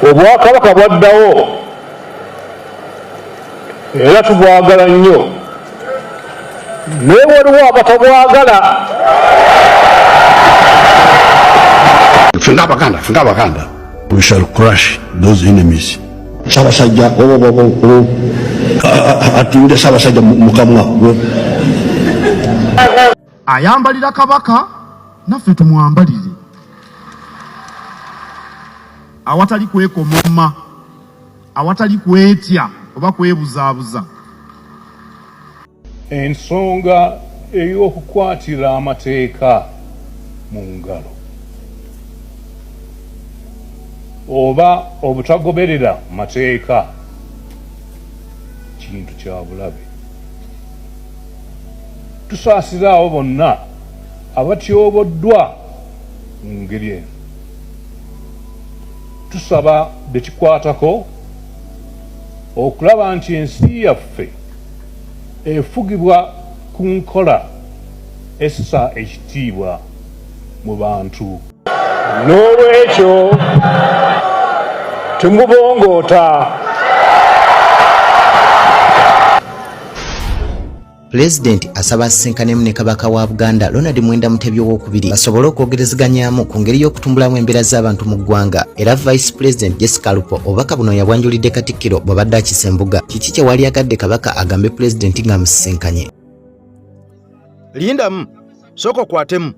Obwakabaka bwaddawo era tubwagala nnyo, naye waliwo abatabwagala. Ffe ng'Abaganda, ffe ng'Abaganda, we shall crush those enemies. Ssaabasajja atunda Ssaabasajja mukamwa. Ayambalira Kabaka, naffe tumwambalire awatali kwekomoma, awatali kwetya oba kwebuzaabuza. Ensonga ey'okukwatira amateeka mu ngalo oba obutagoberera mateeka kintu kya bulabe. Tusaasira abo bonna abatyoboddwa mu ngeri eno. Tusaba be kikwatako okulaba nti ensi yaffe efugibwa ku nkola essa ekitiibwa mu bantu. N'olwekyo temubongoota. Pulezidenti asaba asisinkanemu ne Kabaka wa Buganda Ronald Mwenda Mutebi owokubiri basobole okwogerezeganyaamu ku ngeri y'okutumbulamu embeera z'abantu mu ggwanga. Era Vice President Jessica Alupo obubaka buno yabwanjulidde Katikkiro bw'abadde akisa embuga. Kiki kye waliyagadde Kabaka agambe Pulezidenti ng'amusisinkanye? Lindamu, sooka okwatemu.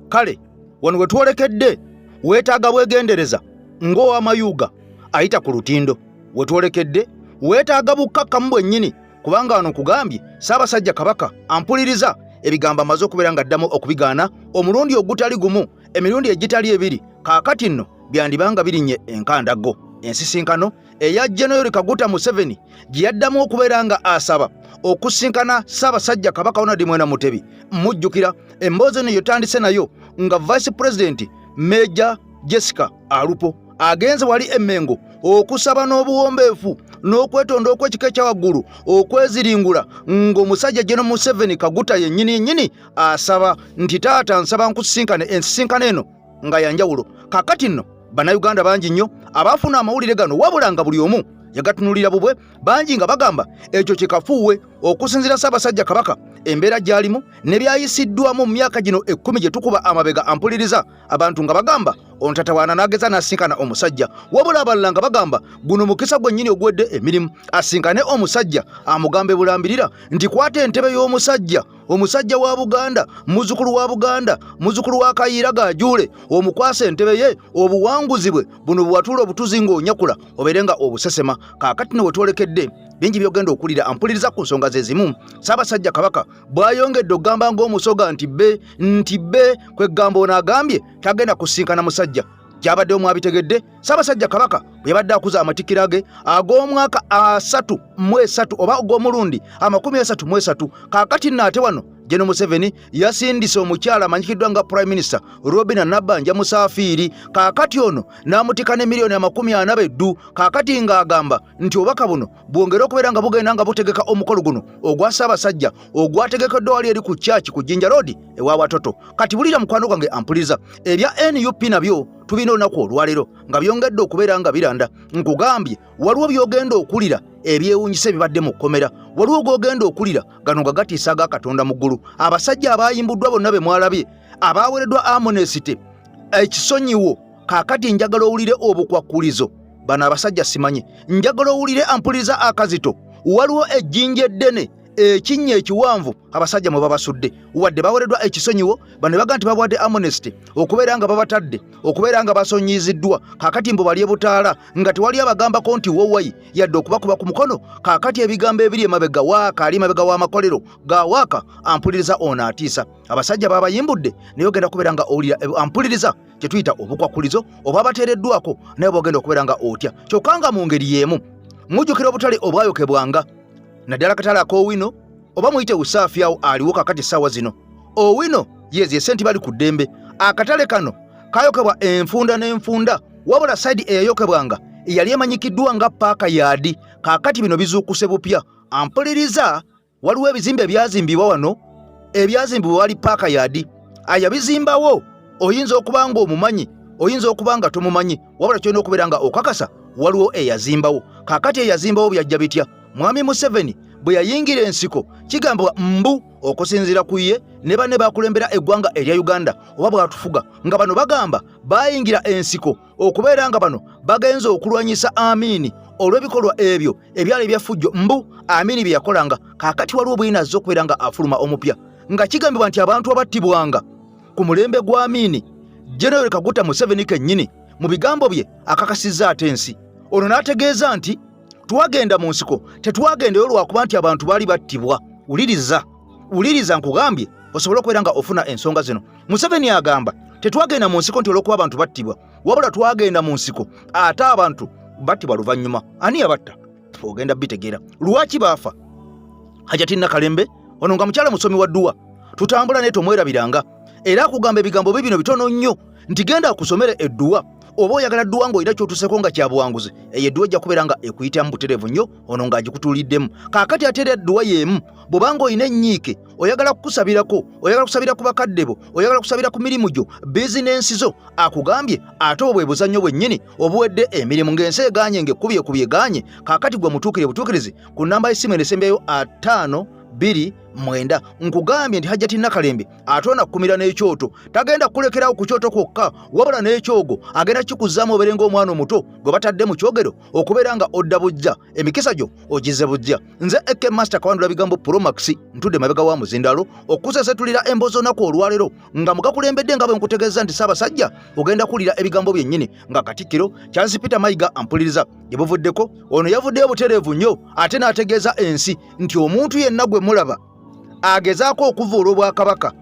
Kale wano we twolekedde weetaaga bwegendereza ng'ow'amayuuga ayita ku lutindo. We twolekedde weetaaga bukkakkamu bwennyini, kubanga wano nkugambye Ssaabasajja Kabaka ampuliriza ebigambo amaze okubeera ng'addamu okubigaana omulundi ogutali gumu, emirundi egitali ebiri. Kaakati nno byandibanga birinnye enkandaggo. Ensisinkano eya General Kaguta Museveni gye yaddamu okubeera nga asaba okusinkana Ssaabasajja Kabaka Ronald Mwenda Mutebi. Mujjukira emboozi eno yetandise nayo nga Vice President Major Jessica Alupo agenze wali e Mmengo okusaba n'obuwombeefu n'okwetonda okw'ekika ekya waggulu okweziringula ng'omusajja General Museveni Kaguta yennyini yennyini asaba nti taata nsaba nkusisinkane. Ensisinkano eno nga yanjawulo. Kakati nno Bannayuganda bangi nnyo abaafuna amawulire gano, wabula nga buli omu yagatunulira bubwe, bangi nga bagamba ekyo kikafuuwe okusinziira Ssaabasajja Kabaka embeera gy'alimu ne byayisiddwamu mu myaka gino 10 gye tukuba amabega. Ampuliriza abantu nga bagamba ontatawaana n'ageza n'asinkana omusajja, wabula abalala nga bagamba guno mukisa gwennyini oguwedde emirimu, asinkane omusajja amugambe bulambirira nti kwata entebe y'omusajja, omusajja wa Buganda, muzzukulu wa Buganda, muzzukulu wa Kayiira Gajuule, omukwasa entebe ye, obuwanguzi bwe buno bwewatuula obutuzi ng'onyakula obeere nga obusesema. Kaakati ne wetwolekedde bingi by'ogenda okulira. Ampuliriza ku nsonga ze zimu, Ssaabasajja Kabaka bw'ayongedde okugamba ng'Omusoga nti be nti be kwegamba ono agambye tagenda kusinkana musajja gy'abaddewo. Mwabitegedde Ssaabasajja Kabaka bwe yabadde akuza amatikkira ge ag'omwaka 33 oba ogw'omulundi 33. Kaakati nno ate wano General Museveni yasindise omukyala amanyikiddwa nga Prime Minister Robina Nabbanja Musaafiiri. Kaakati ono n'amutika ne miliyoni 40 beddu. Kaakati ng'agamba nti obubaka buno bwongere okubeera nga bugenda nga butegeka omukolo guno ogwa Ssaabasajja ogwategekeddwa wali eri ku kyaki ku Jinja Road ewa Watoto. Kati bulira mukwano gwange ampuliriza, ebya NUP nabyo tulina olunaku olwaleero nga byongedde okubeera nga biranda. Nkugambye waliwo by'ogenda okulira ebyewuunyisa ebibadde mu kkomera, waliwo g'ogenda okulira gano nga gatiisa aga Katonda mu ggulu. Abasajja abaayimbuddwa bonna be mwalabye abaawereddwa amnesty, ekisonyiwo, kaakati njagala owulire obukwakkulizo. Bano abasajja simanyi, njagala owulire ampuliriza akazito. Waliwo ejjinja eddene, ekinnya ekiwanvu abasajja mwe babasudde, wadde bawereddwa ekisonyiwo. Bano baga nti babawadde amnesty okubeera nga babatadde okubeera nga basonyiiziddwa. Kaakati mbu balye butaala nga tewali abagambako nti wowayi yadde okubakuba ku mukono. Kaakati ebigambo ebiri emabega waaka ali emabega w'amakolero ga waaka ampuliriza ono atiisa. Abasajja babayimbudde, naye ogenda kubeera nga owulira ampuliriza kye tuyita obukwakkulizo oba bateereddwako, naye bwogenda okubeera nga otya. Kyokka nga mu ngeri y'emu mujjukira obutale obwayokebwanga naddala katale ak'Owino oba muyite Usaafi awo aliwo kakati essaawa zino Owino yezi esenti bali ku ddembe. Akatale kano kayokebwa enfunda n'enfunda, wabula sayidi eyayokebwanga eyali emanyikiddwa nga paaka yaadi. Kaakati bino bizuukuse bupya. Ampuliriza, waliwo ebizimbe ebyazimbibwa wano, ebyazimbibwa wali paaka yaadi, ayabizimbawo oyinza okuba ng'omumanyi. Oyinza okuba nga tomumanyi, wabula kyolina okubeera nga okakasa waliwo eyazimbawo. Kaakati eyazimbawo byajja bitya? Mwami Museveni bwe yayingira ensiko, kigambibwa mbu okusinziira ku ye ne banne bakulembera eggwanga erya Uganda oba bwatufuga, nga bano bagamba bayingira ensiko okubeera nga bano bagenze okulwanyisa Amini olw'ebikolwa ebyo ebyali ebyafujjo mbu Amini bye yakolanga. Kaakati waliwo bwina azze okubeera nga afuluma omupya, nga kigambibwa nti abantu abattibwanga ku mulembe gwa Amini, General Kaguta Museveni kennyini mu bigambo bye akakasizza ate ensi ono n'ategeeza nti twagenda mu nsiko, tetwagendeyo lwakuba nti abantu baali battibwa. Wuliriza, wuliriza nkugambye osobole okubeera nga ofuna ensonga zino. Museveni agamba tetwagenda mu nsiko nti olw'okuba abantu battibwa, wabula twagenda mu nsiko ate abantu battibwa luvannyuma. Ani yabatta? Ogenda bitegeera lwaki baafa. Hajati Nakalembe ono nga mukyala musomi wa dduwa tutambula naye tomwerabiranga, era akugamba ebigambo bye bino bitono nnyo nti genda akusomere edduwa oba oyagala dduwa ng'olina ky'otuseko nga kya buwanguzi, eyo edduwa ejja kubeera nga ekuyitamu butereevu nnyo, ono ng'agikutuuliddemu. Kaakati ate era edduwa y'emu bw'oba ng'olina ennyiike, oyagala kukusabirako, oyagala kusabira ku bakadde bo, oyagala kusabira ku mirimu gyo, bizinensi zo, akugambye ate obwo bwe buzannyo bwennyini obuwedde emirimu ng'ensi egaanye, ng'ekkubyekubye egaanye. Kaakati gwe mutuukire butuukirizi ku nnamba y'essimu eno esembyayo 529. Nkugambye nti Hajjati Nakalembe ate onakkumira n'ekyoto, tagenda kukulekerawo ku kyoto kwokka, wabula n'ekyogo agenda kikuzzaamu obeere ng'omwana omuto gwe batadde mu kyogero okubeera nga odda bujja, emikisa gyo ogize bujja. Nze AK Master Kawandula Bigambo Promax, ntudde mabega wa muzindalo okusesetulira emboozi olunaku olwaleero nga mugakulembedde nga bwe nkutegeeza nti Ssaabasajja ogenda kuwulira ebigambo byennyini nga Katikkiro Charles Peter Mayiga ampuliriza. Gye buvuddeko ono yavuddeyo butereevu nnyo ate n'ategeeza ensi nti omuntu yenna gwe mulaba agezaako okuvuula obwakabaka,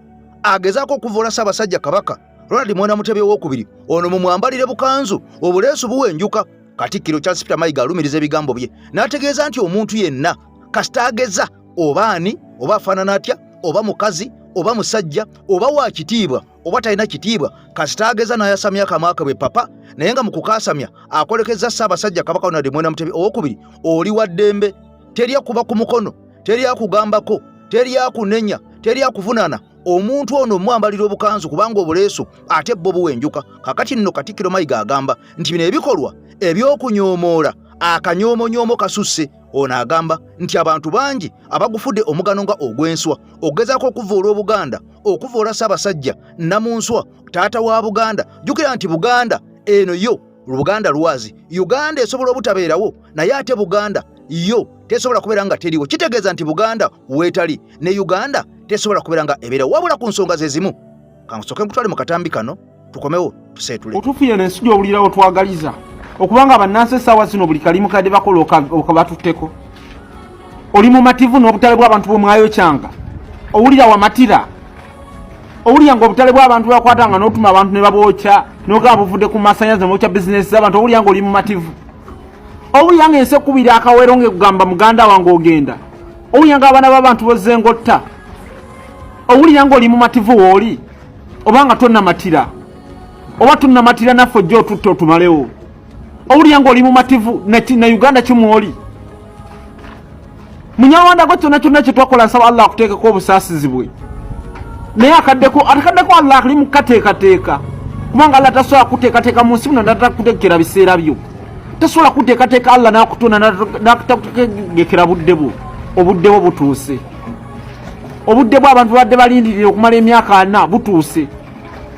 agezaako okuvuula Ssaabasajja Kabaka Ronald Mwenda Mutebi owokubiri, ono mumwambalire bukanzu, obuleesu buwenjuka. Katikkiro Charles Peter Mayiga alumiriza ebigambo bye n'ategeeza nti omuntu yenna kasita ageza oba ani, oba afaanana atya, oba mukazi oba musajja, oba wa kitiibwa oba talina kitiibwa, kasita ageza n'ayasamya akamwa ke bwe papa, naye nga mu kukaasamya akolekezza Ssaabasajja Kabaka Ronald Mwenda Mutebi owokubiri, oli wa ddembe, teri akuba ku mukono, teri akugambako, teri akunenya, teri akuvunaana. Omuntu ono omwambalira obukanzu kubanga obuleesu ate bbo buwenjuka. Kakati nno Katikkiro Mayiga agamba nti bino ebikolwa eby'okunyoomoola akanyomonyoomo kasusse. Ono agamba nti abantu bangi abagufudde omugano nga ogw'enswa okugezaako okuvuula Obuganda, okuvuula Ssaabasajja Nnamunswa, taata wa Buganda. Jjukira nti Buganda eno yo Buganda lwazi, Uganda esobola obutabeerawo, naye ate Buganda yo tesobola kubeera nga teriwo. Kitegeeza nti Buganda weetali ne Uganda tesobola kubeera nga ebeerawo. Wabula ku nsonga ze zimu, kansooke nkutwale mu katambi kano tukomewo tuseetule. Otuufu yeno ensi gy'owulirawo twagaliza okubanga bannansi essaawa zino buli kalimu kadde bakola okabatutteko. Oli mumativu n'obutale bw'abantu bwemwayokyanga? Owulira wamatira? Owulira nga obutale bw'abantu bakwatanga n'otuma abantu ne babwokya n'ogamba buvudde ku masanyaze mwokya bizinesi z'abantu, owulira nga oli mumativu? Owulira nga ensi ekubira akawero ng'ekugamba muganda wange ogenda? Owulira nga abaana b'abantu bozengotta? Owulira nga oli mumativu wooli oba nga tonnamatira, oba tonnamatira naffe ojja otutta otumalewo? Owulira nga oli mumativu na Uganda kimwoli munyarwanda gwe? Kyonna kyonna kyetwakola nsaba Allah akuteekeko obusaasizi bwe, naye akaddeko akaddeko Allah ali mukukateekateeka, kubanga Allah tasobola kuteekateeka mu nsi muno natakutegekera biseera byo. Tasobola kuteekateeka Allah n'akutona n'atakutegekera budde bwo. Obudde bwo butuuse, obudde bwo abantu babadde balindirira okumala emyaka 40 butuuse.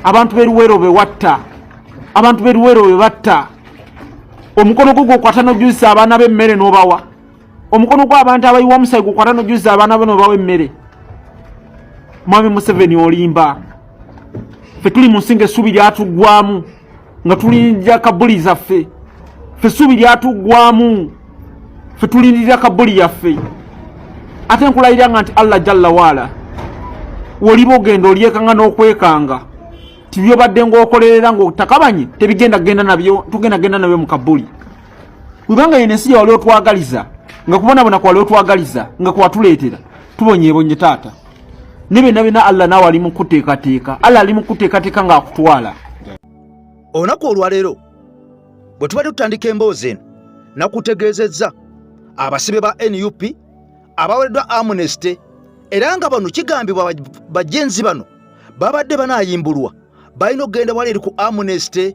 Abantu b'eruweero be watta, abantu b'eruweero be batta, omukono gwo gwokwata n'ojuzisa abaana b'emmere n'obawa, omukono gw'abantu abayiwa omusayi gukwata n'ojuzisa abaana bo n'obawa emmere. Mwami Museveni, olimba. Ffe tuli mu nsi nga essuubi lyatuggwamu, nga tulindirira kabuli zaffe. Ffe essuubi lyatuggwamu, ffe tulindirira kabuli yaffe. Ate nkulayira nga nti Allah jalla waala woliba ogenda olyekanga n'okwekanga ti byobadde ng'okolerera ng'otakabanye tebigenda genda nabyo, tugenda genda nabyo mu kabuli, kubanga yeno ensi gyewali otwagaliza nga kubonabona kwali otwagaliza nga kwatuleetera tubonyeebonye taata ne byonna byonna. Allah naawe ali mu kuteekateeka, Allah ali mu kuteekateeka ng'akutwala. Olunaku olwaleero bwe tubadde tutandika emboozi eno, nakutegeezezza abasibe ba NUP abawereddwa amnesty, era nga bano kigambibwa bajenzi bano babadde banaayimbulwa balina okugenda wali eri ku amnesty.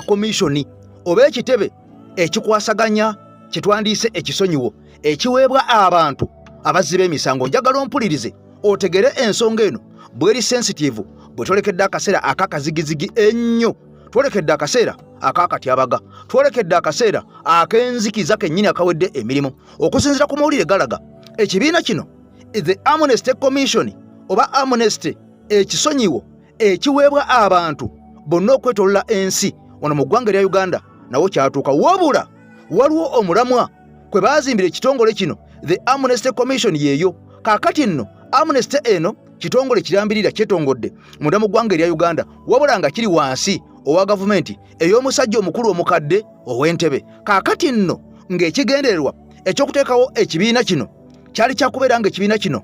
Commission oba ekitebe ekikwasaganya kye twandiise ekisonyiwo ekiweebwa abantu abazzi b'emisango. Njagala ompulirize otegere ensonga eno bweri sensitive, bwe twolekedde akaseera akakazigizigi ennyo, twolekedde akaseera akakatyabaga, twolekedde akaseera ak'enzikiza kennyini akawedde emirimu. Okusinziira ku mawulire galaga ekibiina kino, the Amnesty Commission oba Amnesty, ekisonyiwo ekiweebwa abantu bonna okwetolola ensi, wano mu ggwanga erya Uganda nawo kyatuuka. Wabula waliwo omulamwa kwe baazimbira ekitongole kino, the Amnesty Commission yeeyo. Kaakati nno Amnesty eno kitongole kirambirira kyetongodde munda mu ggwanga erya Uganda, wabula nga kiri wansi owa gavumenti ey'omusajja omukulu omukadde ow'Entebe. Kaakati nno ng'ekigendererwa ekyokuteekawo ekibiina kino kyali kyakubeera nga ekibiina kino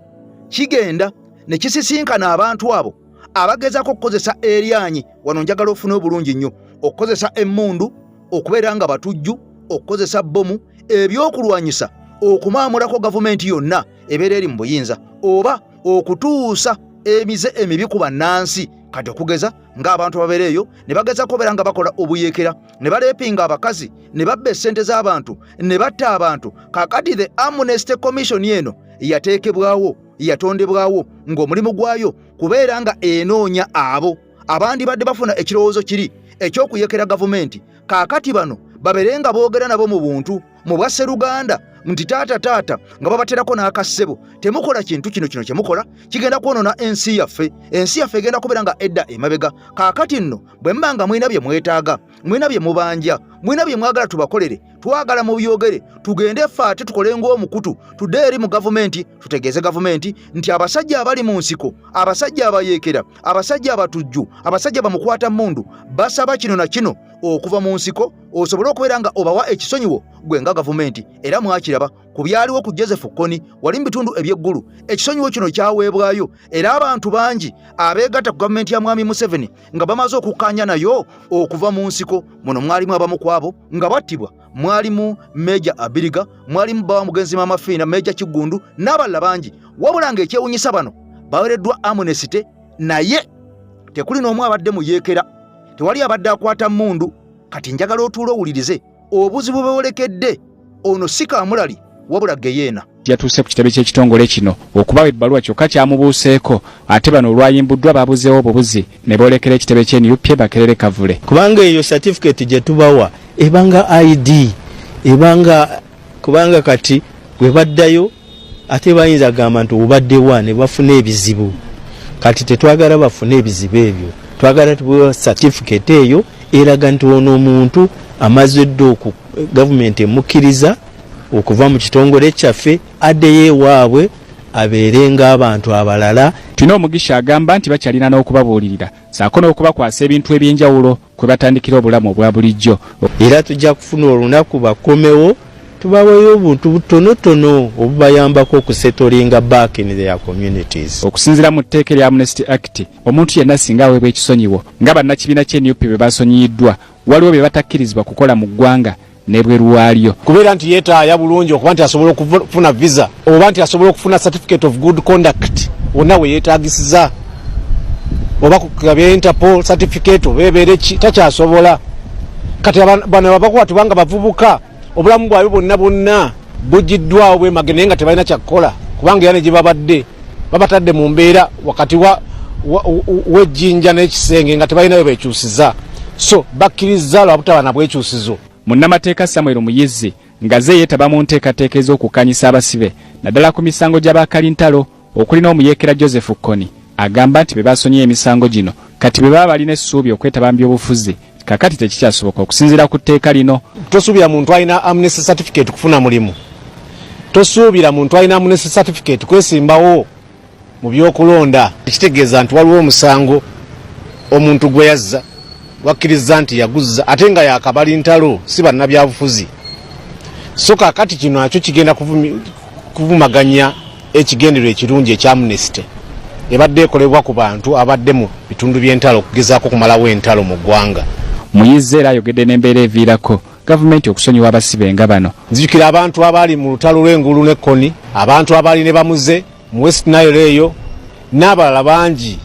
kigenda ne kisisinkana abantu abo abagezaako okukozesa eryanyi. Wano njagala ofune obulungi nnyo: okukozesa emmundu, okubeera nga batujju, okukozesa bbomu, ebyokulwanyisa, okumaamulako gavumenti yonna ebeera eri mu buyinza, oba okutuusa emize emibi ku bannansi. Kati okugeza ng'abantu babeera eyo ne bagezaako obeera nga bakola obuyeekera, ne baleepinga abakazi, ne babba essente z'abantu, ne batta abantu. Kakati the Amnesty Commission eno yateekebwawo, yatondebwawo ng'omulimu gwayo kubeera nga enoonya abo abandibadde bafuna ekirowoozo kiri eky'okuyekera gavumenti. Kaakati bano babeere nga boogera nabo mu buntu, mu bwasseruganda, nti taata, taata, nga babaterako n'akassebo, temukola kintu kino, kino kyemukola kigenda kwonoona ensi yaffe, ensi yaffe egenda kubeera nga edda emabega. Kaakati nno bwe muba nga mulina bye mwetaaga, mulina bye mubanja, mulina bye mwagala tubakolere, twagala mubyogere, tugende ffe ate tukole ng'omukutu, tudde eri mu gavumenti, tutegeeze gavumenti nti abasajja abali mu nsiko, abasajja abayeekera, abasajja abatujju, abasajja bamukwata mmundu basaba kino na kino okuva mu nsiko, osobole okubeera nga obawa ekisonyiwo gwe nga gavumenti. Era mwakiraba ku byaliwo ku Joseph Kony wali mu bitundu eby'eggulu, ekisonyiwo kino kyaweebwayo, era abantu bangi abeegatta ku gavumenti ya Mwami Museveni nga bamaze okukkaanya nayo okuva mu nsiko. Muno mwalimu abamu ku abo nga battibwa, mwalimu Meja Abiriga, mwalimu bawa mugenzi Maama Fiina, Meja Kiggundu n'abalala bangi. Wabula ng'ekyewunyisa, bano bawereddwa amnesty, naye tekuli n'omu abadde muyeekera, tewali abadde akwata mmundu. Kati njagala otuule owulirize obuzibu bwewolekedde ono si kamulali wabula geyeena. Yatuuse ku kitebe ky'ekitongole kino okubawa ebbaluwa, kyokka kyamubuuseeko. Ate bano olwayimbuddwa babuzeewo obubuzi ne boolekera ekitebe ky'NUP Makerere Kavule. Kubanga eyo certificate gye tubawa ebanga ID, ebanga kubanga kati bwe baddayo ate bayinza gamba nti obaddewa, ne bafuna ebizibu. Kati tetwagala bafune ebizibu ebyo, twagala tubawa certificate eyo eraga nti ono omuntu amaze dda oku gavumenti emukkiriza okuva mu kitongole kyaffe, addeyo ewaabwe abeere ng'abantu abalala. Tulina omugisha agamba nti bakyalina n'okubabuulirira ssaako n'okubakwasa ebintu ebyenjawulo kwe batandikira obulamu obwa bulijjo. Era tujja kufuna olunaku bakomewo, tubaweeyo obuntu butonotono obubayambako okusettlinga back in their communities. Okusinziira mu tteeka erya Amnesty Act, omuntu yenna singa aweebwa ekisonyiwo nga bannakibiina ky'NUP bwe basonyiyiddwa, waliwo bye batakkirizibwa kukola mu ggwanga n'ebweru waalyo. Kubeera nti yeetaaya bulungi, okuba nti asobola okufuna visa, oba nti asobola okufuna certificate of good conduct wonna we yeetagisiza, oba kukabya Interpol certificate oba ebeere ki, takyasobola. Kati bano abakwatibwa nga bavubuka, obulamu bwabwe bwonna bwonna bugiddwawo bwemage, naye nga tebalina kyakukola, kubanga era ne gye babadde babatadde mu mbeera wakati w'ejjinja n'ekisenge, nga tebalinayo bekyusiza, so bakkiriza lwa butaba na bwekyusizo. Munnamateeka Samuel Muyizzi nga ze yeetaba mu nteekateeka ez'okukanyisa abasibe naddala ku misango gy'abakalintalo okuli n'omuyeekera Joseph Kony, agamba nti be basonyiye emisango gino kati bwe baba balina essuubi okwetaba mu byobufuzi, kakati tekikyasoboka okusinziira ku tteeka lino. Tosuubira muntu alina amnesty certificate kufuna mulimu, tosuubira muntu alina amnesty certificate kwesimbawo mu byokulonda. Ekitegeeza nti waliwo omusango omuntu gwe yazza wakkiriza nti yaguzza, ate nga yakabali ntalo, si bannabyabufuzi. So kakati kino nakyo kigenda kuvumaganya ekigendererwa ekirungi ekya amnesty ebadde ekolebwa ku bantu abadde mu bitundu by'entalo, okugezaako okumalawo entalo mu ggwanga. Muyizzi era ayogedde n'embeera eviirako gavumenti okusonyiwa abasibe nga bano. Nzijukira abantu abaali mu lutalo lw'engulu ne Kony, abantu abaali ne bamuze mu West Nile eyo n'abalala bangi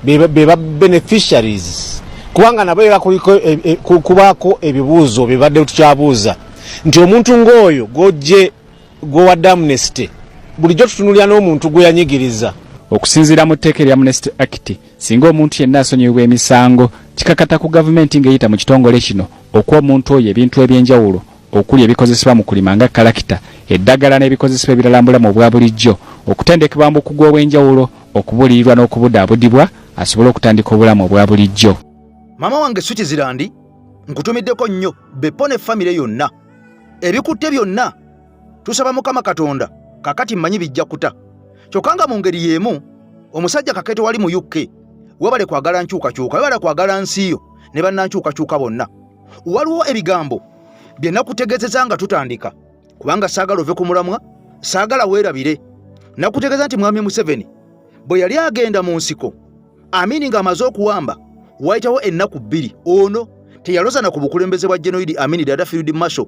be ba beneficiaries. Kubanga nabo era kuliko kubaako ebibuuzo bye badde tukyabuuza nti omuntu ng'oyo gw'ojje gw'owadde amnesty bulijjo tutunuulira n'omuntu gwe yanyigiriza. Okusinziira mu tteeka erya Amnesty Act, singa omuntu yenna asonyiyibwa emisango, kikakata ku gavumenti ng'eyita mu kitongole kino okuwa omuntu oyo ebintu eby'enjawulo okuli ebikozesebwa mu kulima nga kalakita, eddagala n'ebikozesebwa ebirala mu bulamu obwa bulijjo, okutendekebwa mu bukugu obw'enjawulo, okubuulirirwa n'okubudaabudibwa asobole okutandika obulamu obwa bulijjo. Maama wange Switzerland, nkutumiddeko nnyo Beppo ne famire yonna. Ebikutte byonna tusaba Mukama Katonda kakati mmanyi bijja kuta. Kyokka nga mu ngeri y'emu omusajja Kakeeto wali mu UK, webale kwagala nkyukakyuka, webale kwagala nsi yo ne bannankyukakyuka bonna. Waliwo ebigambo bye nakutegeezeza nga tutandika, kubanga saagala ove ku mulamwa, saagala weerabire. Nakutegeeza nti Mwami Museveni bwe yali agenda mu nsiko Amini ng'amaze okuwamba, wayitawo ennaku 2, ono teyalozana ku bukulembeze bwa General Idi Amin Dada Field Marshal,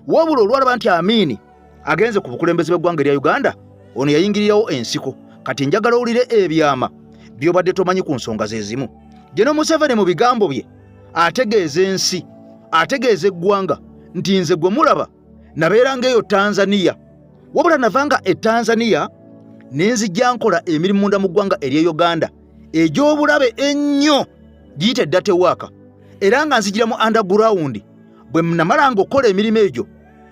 wabula olwalaba nti Amini agenze ku bukulembeze bw'eggwanga erya Uganda, ono yayingirirawo ensiko. Kati njagala owulire ebyama by'obadde tomanyi ku nsonga ze zimu. General Museveni mu bigambo bye ategeeza ensi, ategeeza eggwanga nti nze gwe mulaba nabeeranga eyo Tanzania, wabula navanga e Tanzania ne nzijja nkola emirimu munda mu ggwanga ery'e Uganda egy'obulabe ennyo, giyite dirty work, era nga nzijira mu underground. Bwe namalanga okukola emirimu egyo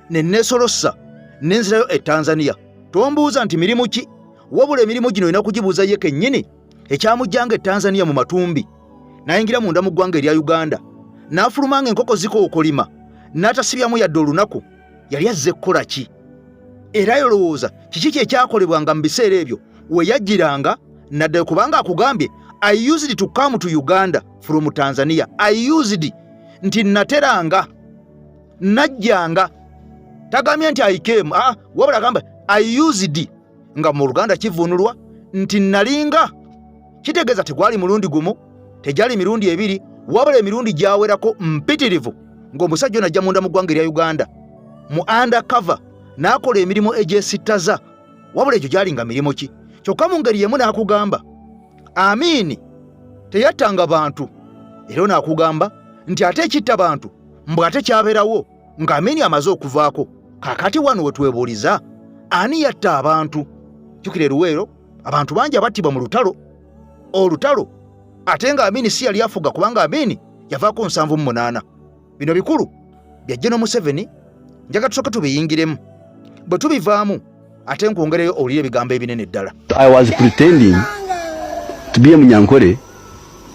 ne neesolossa ne nzirayo e Tanzania. Tombuuza nti mirimu ki, wabula emirimu gino olina kugibuuza ye kennyini ekyamujjanga e Tanzania mu matumbi, n'ayingira munda mu ggwanga erya Uganda, n'afuluma ng'enkoko zikookolima, n'atasibyamu yadde olunaku. Yali azze kukola ki? Era yolowooza kiki kye kyakolebwanga mu biseera ebyo we yajjiranga naddayo, kubanga akugambye I used to come to Uganda from Tanzania. I used nti nateranga, najjanga, tagambye nti I came, wabula agamba I used, nga mu Luganda kivuunulwa nti nalinga. Kitegeeza tegwali mulundi gumu, tegyali mirundi ebiri, wabula emirundi gyawerako mpitirivu ng'omusajja ono ajja munda mu ggwanga erya Uganda mu undercover n'akola emirimu egyesittaza. Wabula egyo gyali nga mirimu ki? Kyokka mu ngeri y'emu n'akugamba Amini teyattanga bantu, era ono akugamba nti ate ekitta bantu mbw ate kyabeerawo nga Amini amaze okuvaako. Kaakati wano we twebuuliza ani yatta abantu? Jjukira eruweero abantu bangi abattibwa mu lutalo olutalo, ate nga Amini si yali afuga, kubanga Amini yavaako 78. Bino bikulu bya General Museveni, njaga tusooke tubiyingiremu, bwe tubivaamu ate nkwongereyo owulire ebigambo ebinene ddala. I was pretending to be a Munyankole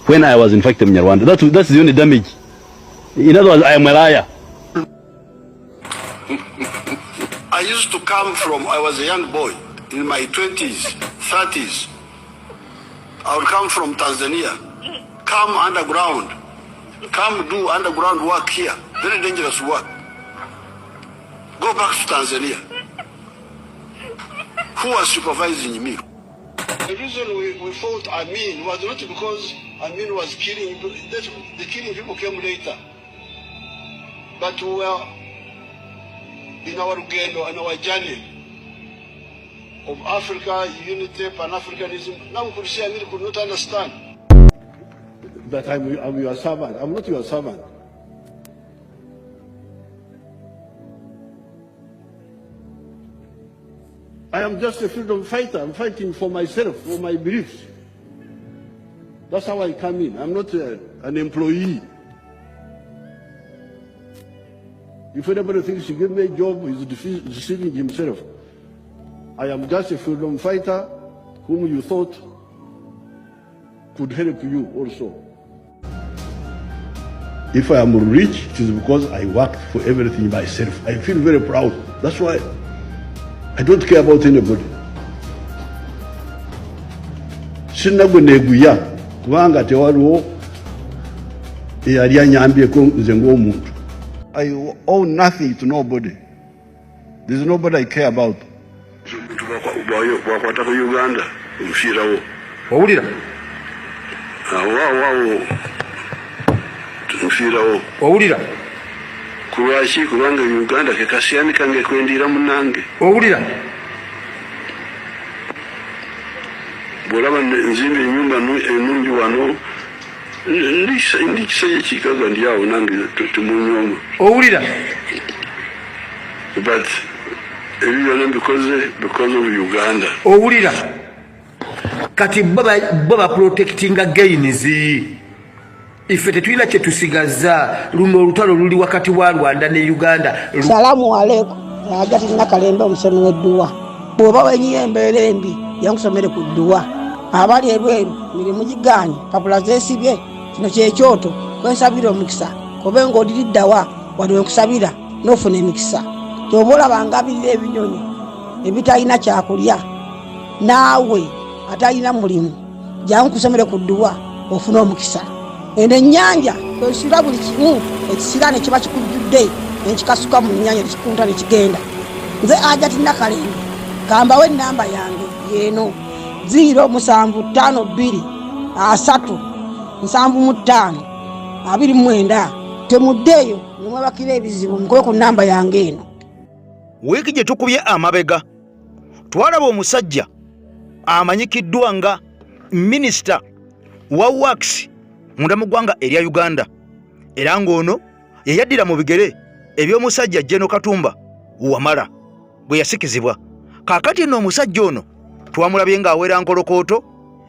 when I was in fact a Munyarwanda. That's the only damage. In other words, I am a liar. I used to come from, I was a young boy in my 20s, 30s. I would come from Tanzania, come underground, come do underground work here, very dangerous work. Go back to Tanzania. Who was supervising me? The reason we fought Amin was not because Amin was killing, the killing people came later. But we were in our rugendo and our journey of Africa, unity, Pan-Africanism. Now we could see Amin could not understand. That I'm your servant. I'm not your servant. I am just a freedom fighter. I'm fighting for myself, for my beliefs. That's how I come in. I'm not an employee. If anybody thinks he give me a job, he's deceiving himself. I am just a freedom fighter whom you thought could help you also. If I am rich, it is because I worked for everything myself. I feel very proud. That's why I don't care about anybody. Sina gwe neeguya kubanga tewaliwo eyali anyambyeko nze ng'omuntu. I owe nothing to nobody. There's nobody I care about. Bwakwata ku Uganda nfiirawo. Owulira? Awo nfiirawo. Owulira? Kulwaki? Kubanga Uganda ke kasiyani kange kwendiira munnange. Owulira? Bw'olaba nzimba ennyumba ennungi wano, Ndi kisajja kikaga, ndi awo nange temunyooma. Owulira? But ebyo byonna mbikoze because of Uganda. Owulira? Kati bo baprotectinga gains, ife tetulina kyetusigaza. Luno olutalo luli wakati wa Rwanda ne Uganda. Salamu aleikum. Hajati Nakalembe, omusomi w'edduwa. Bw'oba wenyiyo embeera embi, yankusomere ku dduwa. Abali ebweru, mirimu giganye, papula zeesibye, kino kyekyoto kwensabira omukisa. Kobe ng'odiriddawa wali wenkusabira n'ofuna emikisa. Kyoba olaba ngabirira ebinyonyi ebitalina kyakulya, naawe atalina mulimu, jangu kusomere ku dduwa ofune omukisa. Eno ennyanja kwesula buli kimu ekisiraane kiba kikujjudde, nekikasuka mu nnyanja, nekikunta nekigenda. Nze Hajati Nakalembe, kambawo enamba yange yeeno: 0752 3 75 29. Temuddeeyo nemwebakira ebizibu, mukube ku namba yange eno. Wiiki gye tukubye amabega twalaba omusajja amanyikiddwa nga minisita wa Works munda mu ggwanga erya Uganda, era ng'ono yeyaddira mu bigere eby'omusajja General Katumba Wamala bwe yasikizibwa. Kaakati nno omusajja ono twamulabye ng'awera nkolokooto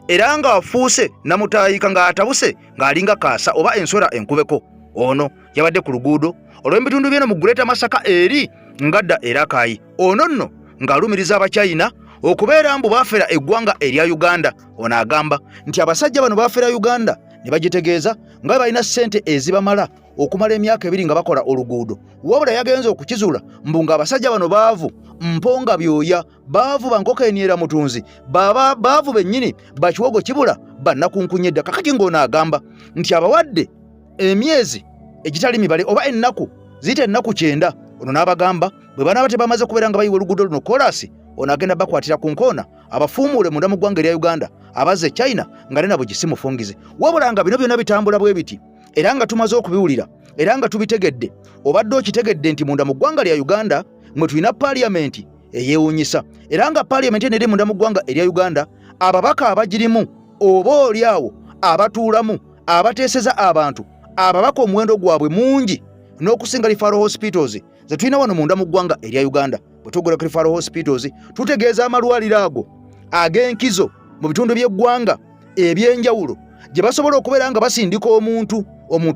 era ng'afuuse namutaayika, ng'atabuse, ng'alinga kaasa oba enswera enkubeko. Ono yabadde ku luguudo olw'ebitundu byeno mu Greater Masaka eri ngadda Erakaayi. Ono nno ng'alumiriza Abachina okubeera mbu baafera eggwanga erya Uganda. Ono agamba nti abasajja bano baafera Uganda ne bagitegeeza nga balina ssente ezibamala okumala emyaka 2 nga bakola oluguudo, wabula yagenze okukizuula mbu ng'abasajja bano baavu mponga byoya, baavu bankoko eniera mutunzi, baba baavu bennyini bakiwogo kibula bannakunkunya edda. Kakati ng'ono agamba nti abawadde emyezi egitali mibale oba ennaku ziyita ennaku 90. Ono n'abagamba bwe banaaba tebamaze kubeera nga bayiwa oluguudo luno koolaasi, ono agenda bakwatira ku nkoona abafuumuule munda mu ggwanga erya Uganda abazze China nga ne nabo gisimufungize. Wabula nga bino byonna bitambula bwe biti, era nga tumaze okubiwulira era nga tubitegedde, obadde okitegedde nti munda mu ggwanga lya Uganda mwe tulina paaliyamenti eyeewuunyisa, era nga paaliyamenti eno eri munda mu ggwanga erya Uganda, ababaka abagirimu oba oli awo abatuulamu abateeseza abantu, ababaka omuwendo gwabwe mungi n'okusinga referral hospitals ze tulina wano munda mu ggwanga erya Uganda. Bwe twogera ku referral hospitals, tutegeeza amalwaliro ago ag'enkizo mu bitundu by'eggwanga ebyenjawulo gye basobola okubeera nga basindika omuntu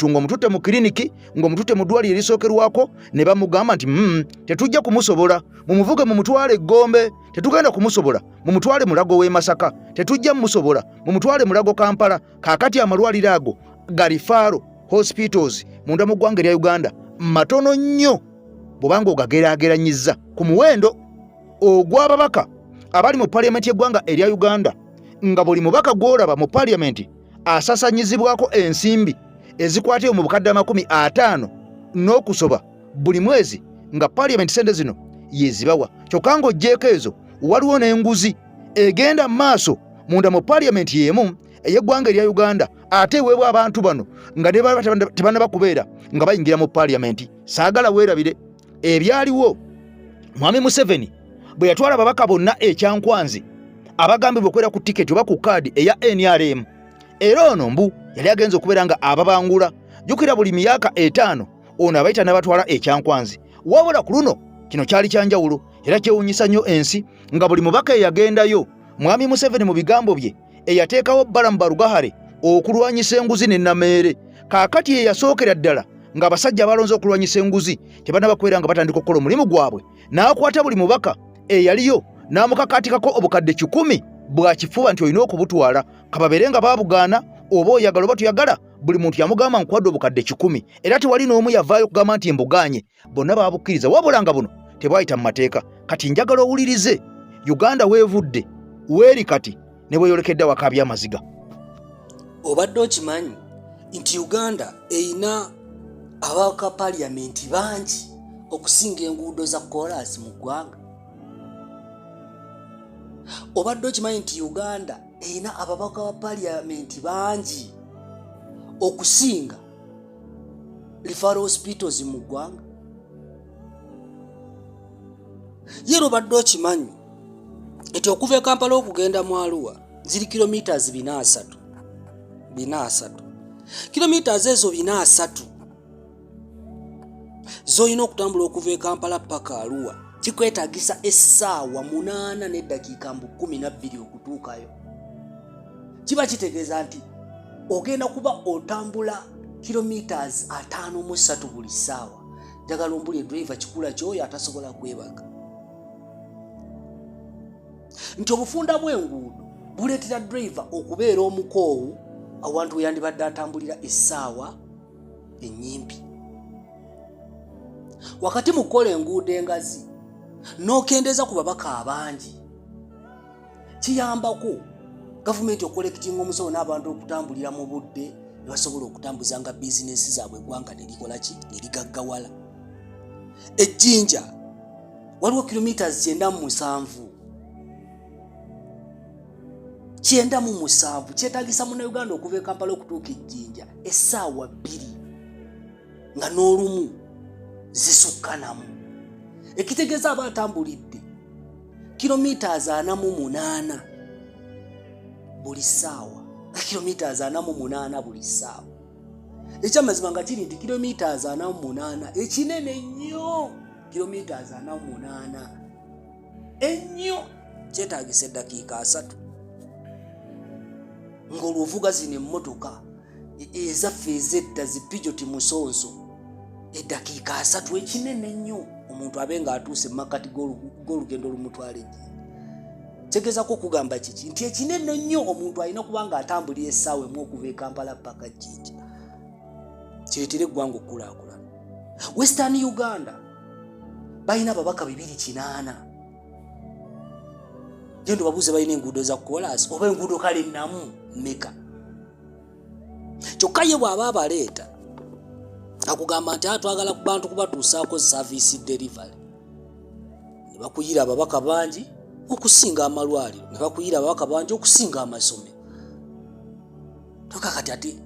ng'omututte mu kiriniki, ng'omututte mu ddwaliro erisookerwako, ne bamugamba nti tetujja kumusobola, mumuvuge mumutwale Eggombe, tetugenda kumusobola, mumutwale Mulago w'e Masaka, tetujja mumusobola, mumutwale Mulago Kampala. Kaakati amalwaliro ago ga referral hospitals munda mu ggwanga erya Uganda matono nnyo bw'obanga ogageraageranyizza ku muwendo ogw'ababaka abali mu paaliyamenti y'eggwanga erya Uganda, nga buli mubaka gw'olaba mu paaliyamenti asasanyizibwako ensimbi ezikwatibwa mu bukadde 50 n'okusoba buli mwezi, nga paaliyamenti sente zino yezibawa. Kyokka ng'oggyeeko ezo, waliwo n'enguzi egenda mu maaso munda mu paaliyamenti y'emu ey'eggwanga erya Uganda, ate eweebwa abantu bano nga tebannaba kubeera nga bayingira mu paaliyamenti. Saagala weerabire ebyaliwo Mwami Museveni bwe yatwala ababaka bonna ekyankwanzi abagambibwa okubeera ku tiketi oba ku kaadi eya NRM, era ono mbu yali agenza okubeera nga ababangula. Jjukira buli myaka 5 ono abayita n'abatwala ekyankwanzi. Wabula ku luno kino kyali kyanjawulo era kyewuunyisa nnyo ensi, nga buli mubaka eyagendayo, Mwami Museveni mu bigambo bye eyateekawo Balaam Barugahare okulwanyisa enguzi ne Nameere, kaakati ye yasookera ddala ng'abasajja abalonze okulwanyisa enguzi tebannaba kubeera nga batandika okukola omulimu gwabwe, n'akwata buli mubaka eyaliyo n'amukakaatikako obukadde 100 bwa kifuba nti olina okubutwala, kababeere nga baabugaana oba oyagala oba toyagala. Buli muntu yamugamba nkwadde obukadde 100, era tewali n'omu yavaayo okugamba nti mbugaanye, bonna baabukkiriza, wabula nga buno tebwayita mu mateeka. Kati njagala owulirize Uganda weevudde weeri kati ne bweyolekedde awakaabya amaziga. Obadde okimanyi nti Uganda erina ababaka paaliyamenti bangi okusinga enguudo za koolaasi mu ggwanga? Obadde okimanyi nti Uganda erina ababaka ba paaliyamenti bangi okusinga referral hospitals mu ggwanga? Yera obadde okimanyi nti okuva e Kampala okugenda mu Arua ziri kilometers 430? Kilometers ezo 430 z'olina okutambula okuva e Kampala paka Arua kikwetagisa essaawa 8 n'eddakiika mbu 12 okutuukayo. Kiba kitegeeza nti ogenda kuba otambula kilometers 53 buli ssaawa. Njagala ombulye driver kikula kyoyo atasobola kwebaka nti obufunda bw'enguudo buleetera driver okubeera omukoowu awantu we yandibadde atambulira essaawa ennyimpi. Wakati mu kukola enguudo engazi n'okendeeza ku babaka abangi kiyambako gavumenti okukolekitinga omusolo n'abantu okutambulira mu budde ne basobola okutambuzanga bizinensi zaabwe, eggwanga ne likola ki, ne ligaggawala. Ejjinja waliwo kilometers 97, 97. Kyetagisa Munnayuganda okuva e Kampala okutuuka Ejjinja essaawa 2 nga n'olumu zisukkanamu, ekitegeeza aba atambulidde kilometers 48 buli ssaawa, kilometers 48 buli ssaawa. Ekyamazima nga kiri nti kilometers 48 ekinene nnyo, kilometers 48 ennyo kyetagisa eddakiika 30 ng'olwovuga zino emmotoka ezaffe ezedda zi Peugeot musonso. Eddakiika 30 ekinene ennyo omuntu abe ng'atuuse mu makkati g'olugendo olumutwala Ejjinja. Kyegezako okugamba kiki? Nti ekinene nnyo omuntu alina kuba nga atambulira essaawa emu okuva e Kampala paka Jjinja, kireetere eggwanga okukulaakulana. Western Uganda balina ababaka 280. Genda obabuuze balina enguudo za kolaasi oba enguudo kale namu meka. Kyokka ye bw'aba abaleeta akugamba nti atwagala ku bantu kubatuusaako service delivery, ne bakuyira ababaka bangi okusinga amalwaliro, ne bakuyira ababaka bangi okusinga amasomero. Toka kati ate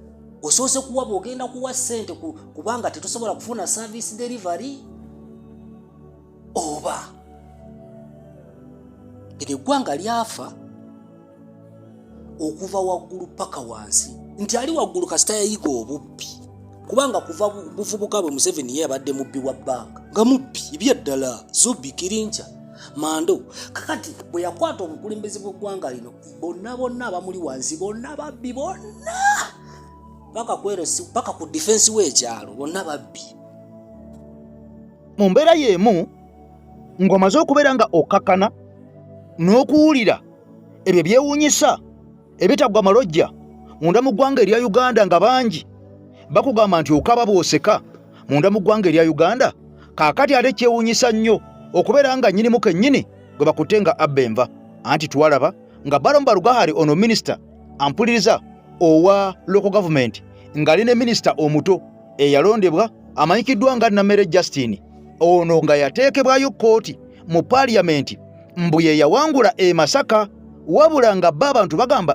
osoose kuwa bw'ogenda kuwa ssente kubanga tetusobola kufuna service delivery. Oba lino eggwanga lyafa okuva waggulu paka wansi, nti ali waggulu kasita yayiga obubbi, kubanga kuva buvubuka bwe Museveni ye abadde mubbi wa bbanka, nga mubbi ebyaddala zobbi kirinca mando. Kakati bwe yakwata obukulembeze bw'eggwanga lino, bonna bonna abamuli wansi bonna babbi, bonna paka kwerosi paka ku defense w'ekyalo, bonna babbi. Mu mbeera y'emu ng'omaze okubeera nga okkakkana n'okuwulira ebyo byewuunyisa ebitaggwa malojja munda mu ggwanga erya Uganda, nga bangi bakugamba nti okaba bw'oseka munda mu ggwanga erya Uganda. Kaakati ate kyewuunyisa nnyo okubeera nga nnyinimu kennyini gwe bakutte nga abba enva. Anti twalaba nga Balaam Barugahare, ono minisita ampuliriza owa local government, ng'ali ne minisita omuto eyalondebwa amanyikiddwa nga Namere Justin, ono nga yateekebwayo kkooti mu paaliyamenti mbu ye yawangula e Masaka, wabula nga bba abantu bagamba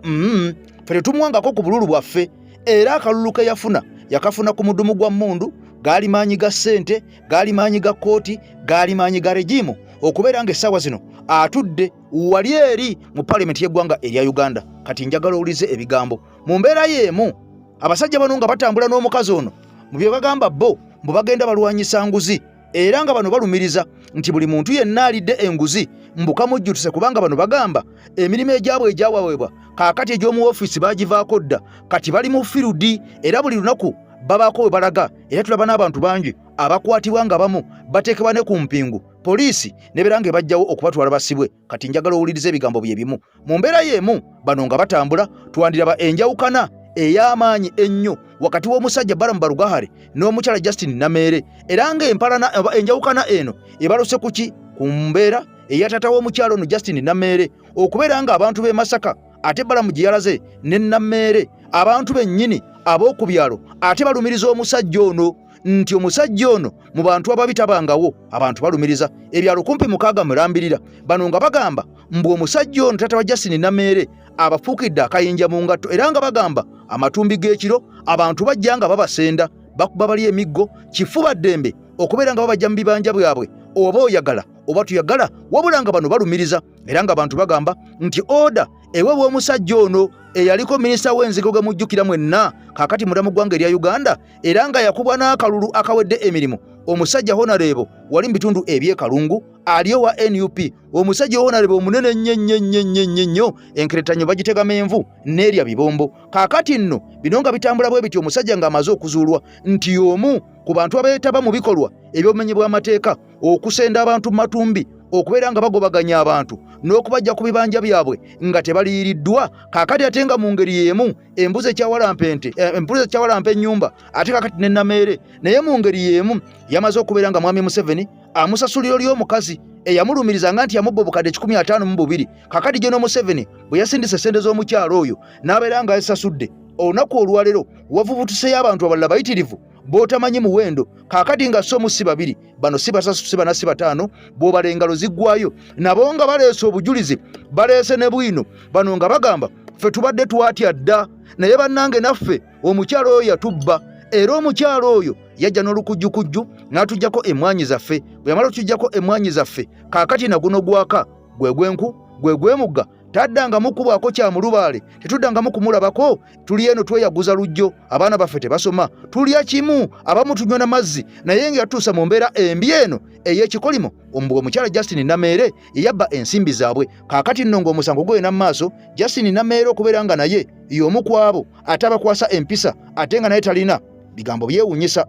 ffe tetumuwangako ku bululu bwaffe, era akalulu ke yafuna yakafuna ku mudumu gwa mmundu. Gaali maanyi ga ssente, gaali maanyi ga kkooti, gaali maanyi ga regimu okubeera ng'essaawa zino atudde wali eri mu paalamenti y'eggwanga erya Uganda. Kati njagala owulize ebigambo mu mbeera y'emu abasajja bano nga batambula n'omukazi ono mu bye bagamba bo mbu bagenda balwanyisa nguzi, era nga bano balumiriza nti buli muntu yenna alidde enguzi mbu kamujjutuse, kubanga bano bagamba emirimu egyabwe egyawaweebwa kaakati egy'omu ofiisi bagivaako dda, kati bali mu field era buli lunaku babaako we balaga. Era tulaba n'abantu bangi abakwatibwa nga bamu bateekebwa ne ku mpingu, poliisi nebeera nga ebajjawo okubatwala basibwe. Kati njagala owuliriza ebigambo bye bimu mu mbeera y'emu bano nga batambula. Twandiraba enjawukana ey'amaanyi ennyo wakati w'omusajja Balaam Barugahare n'omukyala Justin Nameere, era ng'empalana oba enjawukana eno ebalose ku ki? Ku mbeera eya taata w'omukyala ono Justin Nameere okubeera ng'abantu b'e Masaka, ate Balamu gye yalaze ne Nameere, abantu bennyini ab'oku byalo ate balumiriza omusajja ono nti omusajja ono mu bantu ababi tabangawo. Abantu balumiriza ebyalo kumpi 6 mulambirira bano nga bagamba mbu omusajja ono taata wa Justin Nameere abafuukidde akayinja mu ngatto, era nga bagamba amatumbi g'ekiro abantu bajja nga babasenda, bakuba bali emiggo kifuba ddembe okubeera nga babajja mu bibanja bwabwe, oba oyagala oba tuyagala. Wabula nga bano balumiriza, era nga abantu bagamba nti order Eweebwa omusajja ono eyaliko minisita w'enzigo gwe mujjukira mwenna kaakati munda mu ggwanga erya Uganda era nga yakubwa n'akalulu akawedde emirimu, omusajja Honorable wali mu bitundu eby'e Kalungu ali owa NUP, omusajja Honorable omunene ennyo ennyo ennyo ennyo ennyo ennyo, enkeretanyo bagitega menvu n'erya bibombo. Kaakati nno bino nga bitambula bwe bityo, omusajja ng'amaze okuzuulwa nti y'omu ku bantu abeetaba mu bikolwa eby'obumenyi bw'amateeka, okusenda abantu mu matumbi, okubeera nga bagobaganya abantu n'okubajja ku bibanja byabwe nga tebaliyiriddwa. Kaakati ate nga mu ngeri y'emu embuzi ekyawalampa ente, embuzi ekyawalampa ennyumba, ate kaakati ne Nameere naye mu ngeri y'emu yamaze okubeera nga Mwami Museveni amusasulira oli omukazi eyamulumiriza nga nti yamubba obukadde 152. Kaakati General Museveni bwe yasindise essente z'omukyalo oyo n'abeera nga azisasudde, olunaku olwaleero wavubutuseyo abantu abalala bayitirivu b'otamanyi muwendo. Kaakati nga so mu si babiri bano, si basatu, si bana, si bataano, bw'obala engalo ziggwayo, nabo nga baleese obujulizi, baleese ne bwino. Bano nga bagamba ffe tubadde twatya dda, naye bannange naffe omukyalo oyo yatubba, era omukyalo oyo yajja n'olukujjukujju n'atuggyako emmwanyi zaffe. Bwe yamala okutuggyako emmwanyi zaffe, kaakati na guno gwaka gwe gwenku gwe gwemugga taddangamu kubwako kya mulubaale, tetuddangamu kumulabako. Tuli eno tweyaguza lujjo, abaana baffe tebasoma, tulya kimu, abamu tunywa na mazzi, naye nga yatuusa mu mbeera embi eno ey'ekikolimo. Omubuga omukyala Justin Nameere yeyabba ensimbi zaabwe. Kaakati nno ng'omusango gugenda mu maaso, Justin Nameere okubeera nga naye y'omu ku abo ate abakwasa empisa, ate nga naye talina bigambo byewunyisa.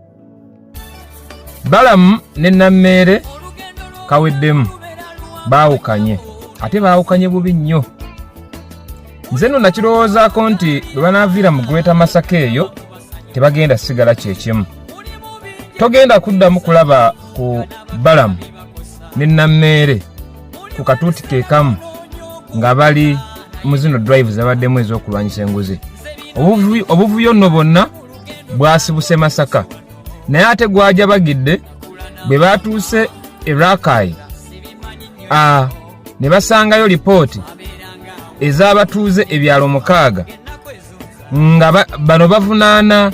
Balamu ne Nammeere kaweddemu, baawukanye, ate baawukanye bubi nnyo. Nze nno nakirowoozaako nti bwe banaaviira mu Greater Masaka eyo tebagenda sigala kyekimu. Togenda kuddamu kulaba ku Balamu ne Nammeere ku katuuti ke kamu nga bali mu zino drive zabaddemu ez'okulwanyisa enguzi. Obuvuyo nno bwonna bwasibuse Masaka, naye ate gwajabagidde bwe baatuuse e Rakai ne basangayo lipooti ez'abatuuze ebyalo 6 nga bano bavunaana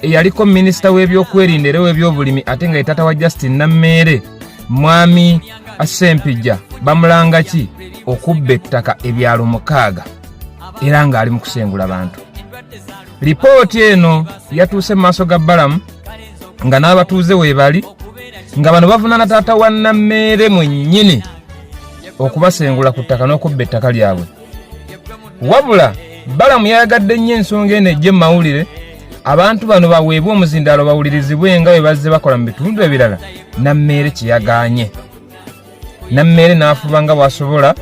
eyaliko minisita w'ebyokwerinda era ow'ebyobulimi ate nga ye taata wa Justin Nammeere, Mwami Ssempijja, bamulanga ki okubba ettaka ebyalo 6 era ng'ali mu kusengula bantu. Lipooti eno yatuuse mu maaso ga Balamu nga n'abatuuze weebali, nga bano bavunaana taata wa Nammeere mwennyini okubasengula ku ttaka n'okubba ettaka lyabwe. Wabula Balamu yayagadde nnyo ensonga eno ejje mu mawulire, abantu bano baweebwe omuzindaalo bawulirizibwe nga bwe bazze bakola mu bitundu ebirala. Nammeere kye yagaanye, Nammeere n'afuba nga bw'asobola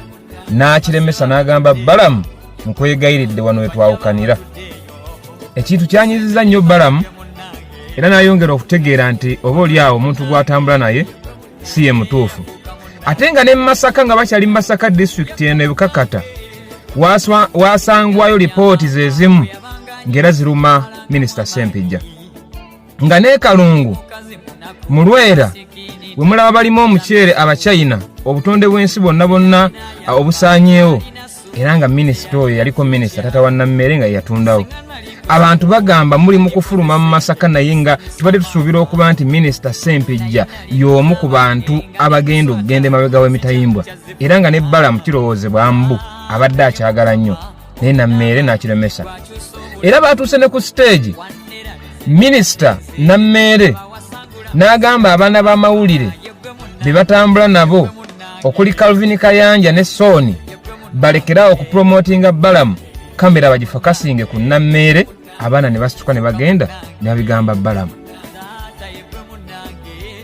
n'akiremesa, n'agamba Balamu, nkwegayiridde wano wetwawukanira. Ekintu kyanyiziza nnyo Balamu era n'ayongera okutegeera nti oba oli awo omuntu gw'atambula naye si ye mutuufu. Ate nga ne Masaka, nga bakyali mu Masaka disitulikiti eno ebukakata, wasangwayo lipooti ze zimu ng'era ziruma minisita Ssempijja. Nga n'e Kalungu mu Lwera we mulaba balimu omuceere Abachina, obutonde bw'ensi bwonna bwonna obusaanyeewo, era nga minisita oyo yaliko minisita taata wa Nammere nga yeyatundawo. Abantu bagamba muli mu kufuluma mu Masaka, naye nga tubadde tusuubira okuba nti minisita Ssempijja y'omu ku bantu abagenda okugenda emabega w'emitayimbwa, era nga ne Balamu kirowoozebwa mbu abadde akyagala nnyo, naye Nammeere n'akiremesa. Era baatuuse ne ku siteegi, minisita Nammeere n'agamba abaana b'amawulire be batambula nabo okuli Calvin Kayanja ne Sooni balekerawo okupromotinga Balamu, kamera bagifokasinge ku Nammeere. Abaana ne basituka ne bagenda ne babigamba Balamu.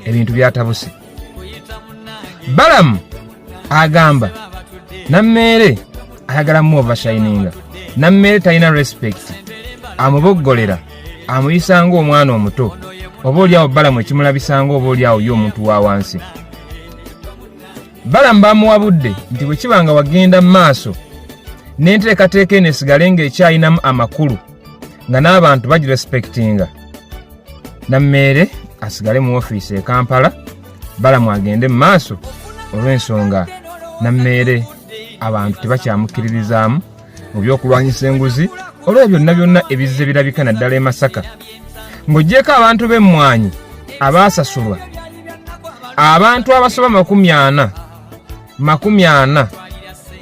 Ebintu byatabuse. Balamu agamba Nammeere ayagala mu overshininga, Nammeere talina respect, amuboggolera, amuyisa ng'omwana omuto, oba oliawo Balamu ekimulabisa ng'oba oliawo ye omuntu wa wansi. Balamu bamuwabudde nti bwe kiba nga wagenda mu maaso n'enteekateeka eno esigale ng'ekyalinamu amakulu nga n'abantu bagirespectinga, Nammeere asigale mu ofiisi e Kampala, Balamu agende mu maaso, olw'ensonga Nammeere abantu tebakyamukkiririzaamu mu by'okulwanyisa enguzi olw'ebyo byonna byonna ebizze birabika naddala e Masaka. Ng'oggyeko abantu b'emmwanyi abaasasulwa, abantu abasoba 40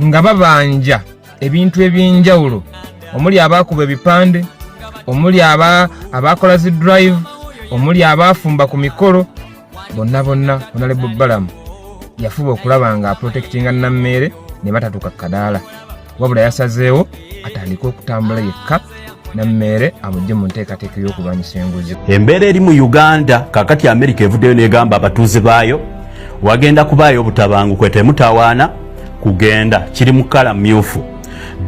nga babanja. ebintu eby'enjawulo omuli abaakuba ebipande, omuli abaakola zi drive, omuli abaafumba ku mikolo, bonna bonna Honorable Balamu yafuba okulaba nga aprotectinga Nammeere ne batatuuka kadaala, wabula yasazeewo atandike okutambula yekka Nammeere amugye mu nteekateeka ey'okulwanyisa enguzi. Embeera eri mu Uganda kakati Amerika evuddeyo negamba abatuuze baayo wagenda kubaayo obutabanguko, temutawaana kugenda, kiri mu kkala myufu.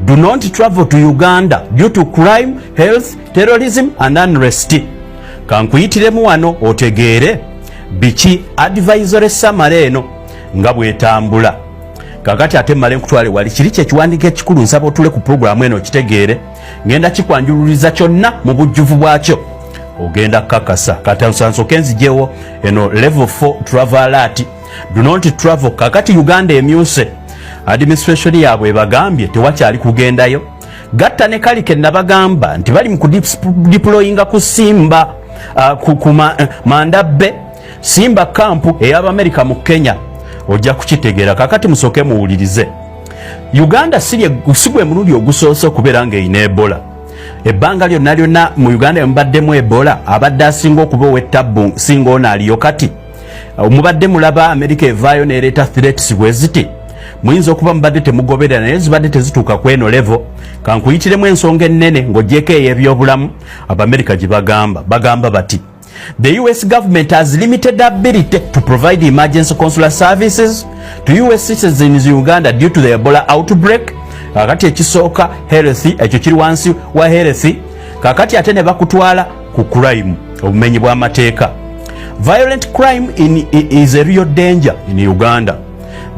Do not travel to Uganda due to crime, health, terrorism and unrest. Kankuyitiremu wano otegeere biki advisory summary eno nga bwetambula. Kakati ate mmale nkutwale wali kiri kyekiwandiiko ekikulu, nsaba otule ku pulogulaamu eno okitegeere, ngenda kikwanjululiza kyonna mu bujjuvu bwakyo, ogenda kakasa. Kati nsansoke nzijewo eno level 4 travel alert, do not travel. Kakati Uganda emyuse, administration yaabwe ebagambye tewakyali kugendayo. Gatta ne kali ke nabagamba nti bali mu kudeployinga ku Simba ku Mandabbe Simba kampu ey'Abamerika mu Kenya, ojja kukitegeera. Kakati musooke muwulirize. Uganda si gwe mulundi ogusoose okubeera ng'erina Ebola. Ebbanga lyonna lyonna mu Uganda mubaddemu Ebola, abadde asinga okuba ow'ettabbu singa ono aliyo. Kati mubadde mulaba Amerika evaayo n'ereeta threats bwe ziti, muyinza okuba mubadde temugoberera, naye zibadde tezituuka ku eno level. Kankuyitiremu ensonga ennene ng'ogyeko ey'ebyobulamu Abamerika gye bagamba. Bagamba bati the US government has limited ability to provide emergency consular services to US citizens in Uganda due to the Ebola outbreak. Kakati ekisooka health, ekyo kiri wansi wa health. Kakati ate ne bakutwala ku crime, obumenyi bw'amateeka. Violent crime is a real danger in Uganda.